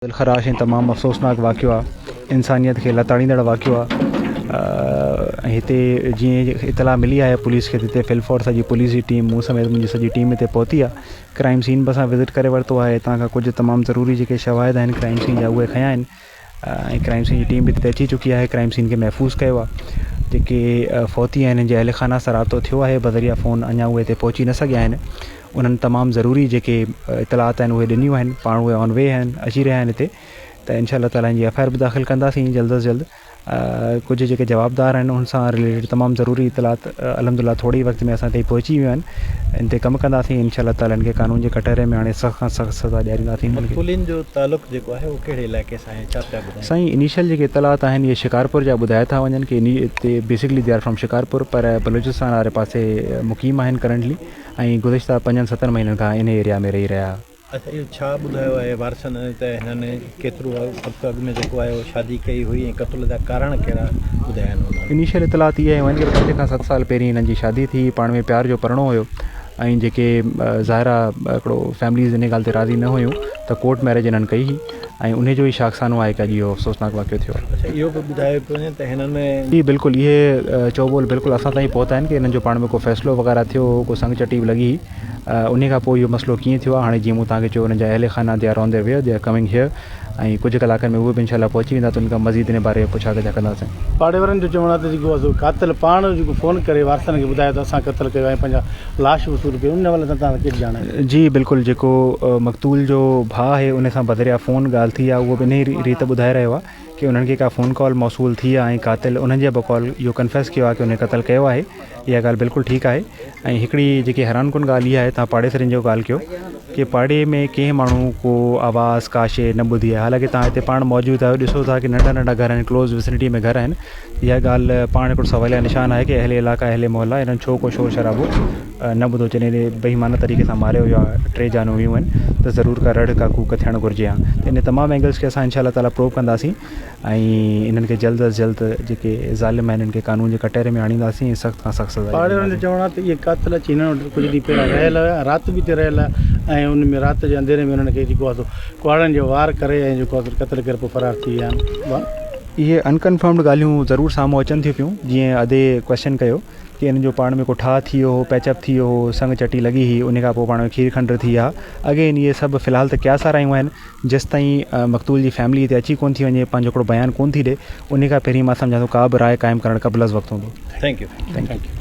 دلخراش ۽ تمام افسوسناڪ واقعو آ انسانيت کي لتاڙيندڙ واقعو آ ۽ هتي جيئن اطلاع ملي آهي پوليس کي هتي فل فورس سڄي پوليس جي ٽيم مون سميت منهنجي سڄي ٽيم هتي پهتي آ ڪرائم سين به اسان وزٽ ڪري ورتو آهي هتان کان ڪجهه تمام ضروري جيڪي شواهد آهن ڪرائم سين جا اهي کنيا آهن ۽ ڪرائم سين جي ٽيم به هتي اچي چڪي آهي ڪرائم سين کي محفوظ ڪيو آ جيڪي فوتي آهن انهن جي اهل خانه سان رابطو ٿيو آهي بذريعه فون اڃا اهي هتي پهچي نه سگهيا آهن انهن تمام ضروري جيڪي اطلاعات آهن اهي ڏنيون آهن پاڻ اهي آن وي آهن اچي رهيا آهن هتي ته انشاء الله تعالٰي ان جي ايف I R به داخل ڪنداسين جلد از جلد ڪجهه جيڪي جوابدار آهن انهن سان رليٽيڊ تمام ضروري اطلاعات الحمد لله ٿوري ئي وقت ۾ اسان تائين پهچي ويون آهن ان تي ڪم ڪنداسين انشاء الله تعالٰي ان کي قانون جي ڪٽهري ۾ آڻي سخت کان سخت سزا ڏيارينداسين انهن کي. مقتولين جو تعلق جيڪو آهي اهو ڪهڙي علائقي سان آهي ڇا پيا ٻڌائين؟ سائين انيشل جيڪي اطلاعات آهن اهي شڪارپور جا ٻڌايا ٿا وڃن ڪي انهي basically they are from Shikarpur پر بلوچستان واري پاسي مقيم آهن ڪرنٽلي ۽ گذشته پنجن ستن مهينن کان انهي ايريا ۾ رهي رهيا. اڇا اهو ڇا ٻڌايو آهي وارثن ته هنن ڪيترو وقت اڳ ۾ جيڪو آهي اهو شادي ڪئي هئي ۽ قتل جا ڪارڻ ڪهڙا ٻڌايا آهن انهن. انيشل اطلاعات اهي آيون آهن ڪي پنج کان ست سال پهرين هنن جي شادي ٿي پاڻ ۾ پيار جو پرڻو هيو ۽ جيڪي ظاهر آ هڪڙو فيمليز انهي ڳالهه تي راضي نه هيون ته ڪورٽ ميريج هنن ڪئي هئي ۽ انهي جو ئي شاخسانو آهي ڪي اڄ اهو افسوسناڪ واقعو ٿيو آهي. اڇا اهو به ٻڌايو پيو وڃي ته هنن ۾. جي بلڪل اهي چئوٻول بلڪل اسان تائين پهتا آهن ڪي هنن جو پاڻ ۾ ڪو فيصلو وغيره ٿيو هو ڪو سڱ چٽي به لڳي هئي انهي کان پوء اهو مسئلو ڪيئن ٿيو آهي هاڻي جيئن مون توهان کي چيو انهن جا اهل خانه they are on their way they are coming here ۽ ڪجهه ڪلاڪن ۾ اهي به انشاء الله پهچي ويندا ته ان کان مزيد ان باري ۾ پڇا ڳاڇا ڪنداسين. پاڙي وارن جو چوڻ آهي ته جيڪو آهي سو قاتل پاڻ جيڪو فون ڪري وارثن کي ٻڌايو ته اسان قتل ڪيو آهي ۽ پنهنجا لاش وصول ڪيو ان حوالي سان توهان کي ڪهڙي ڄاڻ آهي؟ جي بلڪل جيڪو مقتول جو ڀاء آهي ان سان بذريعه فون ڳالهه ٿي آهي اهو به انهي ريت ٻڌائي رهيو آهي ڪي انهن کي ڪا فون ڪال موصول ٿي آهي ۽ قاتل انهن جي بقول اهو ڪنفيس ڪيو آهي ڪي انهي قتل ڪيو آهي اها ڳالهه بلڪل ٺيڪ آهي ۽ هڪڙي جيڪي حيران ڪن ڳالهه اها آهي توهان پاڙيسرين جو ڳالهه ڪيو ڪي پاڙي ۾ ڪنهن ماڻهو ڪو آواز ڪا شيء نه ٻڌي آهي حالانڪه توهان هتي پاڻ موجود آهيو ڏسو ٿا ڪي ننڍا ننڍا گهر آهن ڪلوز وسنٽي ۾ گهر آهن اها ڳالهه پاڻ هڪڙو سواليه نشان آهي ڪي اهل علائقا اهل محلا انهن ڇو ڪو شور شرابو نه ٻڌو جڏهن ايڏي بيهمانه طريقي سان ماريو ويو آهي ٽي جانون ويون آهن ته ضرور ڪا رڙ ڪا ڪوڪ ٿيڻ گهرجي ها ته ان تمام اينگلس کي اسان انشاء الله تعالي پروب ڪنداسين ۽ انهن کي جلد از جلد جيڪي ظالم آهن انهن کي قانون جي ڪٽهري ۾ آڻينداسين ۽ سخت کان سخت سزا پاڙي وارن جو ڏينداسين. چوڻ آهي ته اهي قاتل اچي هنن وٽ ڪجهه ڏينهن پهريان رهيل هيا ۽ رات به هتي رهيل هيا ۽ ان ۾ رات جي انڌيري ۾ انهن کي جيڪو آهي سو ڪهاڙن جو وار ڪري ۽ جيڪو آهي سو قتل ڪري پوء فرار ٿي ويا آهن. اهي انڪنفرمڊ ڳالهيون ضرور سامهون اچن ٿيون پيون جيئن ادي ڪويشچن ڪيو ڪي انهن جو پاڻ ۾ ڪو ٺاهه ٿي ويو هو پيچ اپ ٿي ويو هو سڱ چٽي لڳي هئي انهي کان پوء پاڻ ۾ کير کنڊ ٿي ويا اگين اهي سڀ في الحال ته قياس آرائيون آهن جيستائين مقتول جي فيملي هتي اچي ڪونه ٿي وڃي پنهنجو هڪڙو بيان ڪونه ٿي ڏي انهي کان پهرين مان سمجهان ٿو ڪا به راء قائم ڪرڻ قبل از وقت هوندو. Thank you. Thank you.